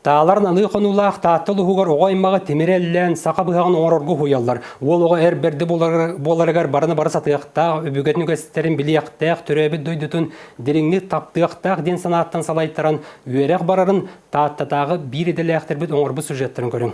Таалар наныы хонуулаах Таатта улууһугар оҕо аймаҕы тимири эллээн саха быһаҕын оҥорорго уһуйаллар. Уол оҕо эр бэрдэ буоларыгар барыны бары сатыахтаах, өбүгэтин үгэстэрин билиэхтээх, төрөөбүт дойдутун дириҥник таптыахтаах диэн санааттан салайтаран үөрэх барарын Тааттатааҕы биир идэлээхтэрбит оҥорбут сюжеттарын көрүҥ.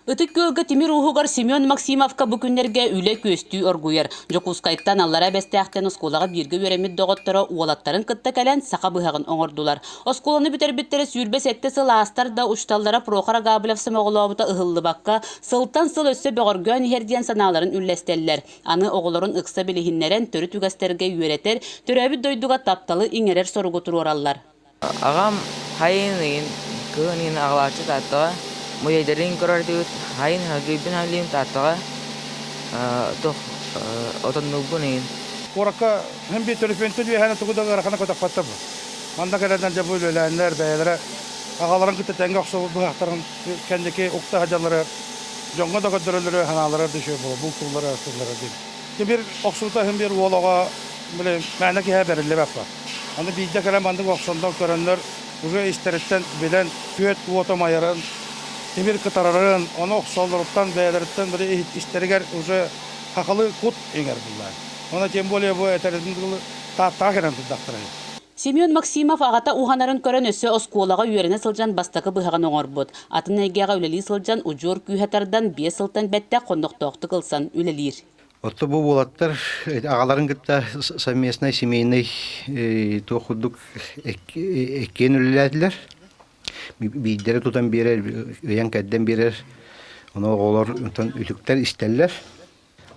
Ытык Күөлгэ тимир ууһугар Семен Максимовка бу күннэргэ үлэ күөстүү оргуйар. Дьокуускайтан Аллараа Бэстээхтэн оскуолаҕа бииргэ үөрэммит доҕотторо уолаттарын кытта кэлэн саха быһаҕын оҥордулар. Оскуоланы бүтэрбиттэрэ 27 сыл аастар да учууталлара Прохор Агабылев сомоҕолообута ыһыллыбакка, сылтан сыл өссө бөҕөргөөн иһэр диэн санааларын үллэстэллэр. Аны оҕолорун ыкса билиһиннэрэн, төрүт үгэстэргэ үөрэтэр, төрөөбүт дойдуга тапталы иҥэрэр соругу туруораллар. Аҕам хайын ыйын, кыһын ыйын аҕалааччы Тааттаҕа, музейдарын көрөр этибит, хайын хагыйбын халыым Тааттаҕа, туох отоннуурбун ыйын. Куоракка һин биир төлөпүөнтэн үөһэни тугу да ыараханы көтөхпөттөр бу. Манна кэлэннэр дьэ бу үлэлээннэр бэйэлэрэ аҕаларын кытта тэҥҥэ охсубут быһахтарын кэнники укта сылдьаллара дьоҥҥо да көрдөрөллөрө санаалара да үчүгэй буолар, бултууллара, астыыллара диэн. Тимир охсуута һин биир уол оҕо били мээнэ киһи бэриллибэт ба. Аны биирдэ кэлэн маннык охсоннор көрөннөр уже истэриттэн билэн күөт уота умайарын, тимир кытарарын, ону охсоллоруттан бэйэлэриттэн били истэригэр уже хахалы кут иҥэр буллар. Уонна тем более бу этэрин Тааттаҕа кэлэн турдахтара. Семен Максимов аҕата уһанарын көрөн өссө оскуолаҕа үөрэнэ сылдьан бастакы быһаҕын оҥорбут. Атын эйгэҕэ үлэлии сылдьан удьуор күүһэ тардан 5 сылтан бэттэх хоннохтоохтук ылсан үлэлиир. Отто бу уолаттар аҕаларын кытта совместнай семейный туох курдук эккиэн үлэлээтилэр. Биирдэрэ тутан биэрэр, ыйан кэрдэн биэрэр. Ону оҕолор онтон үтүктэр истэллэр.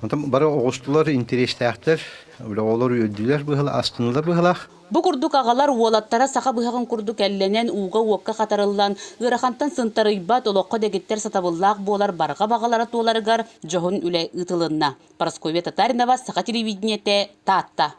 Онтон бары оҕустулар, интэриэстээхтэр, оҕолор үөрдүлэр быһыылаах, астыннылар быһыылаах. Бу курдук аҕалар уолаттара саха быһаҕын курдук эллэнэн, ууга-уокка хатарыллан, ыарахантан сынтарыйбат, олоххо дэгиттэр сатабыллаах буолар барҕа баҕалара туоларыгар дьоһун үлэ ыытылынна. Парасковья Татаринова, Саха телевидениетэ, Таатта.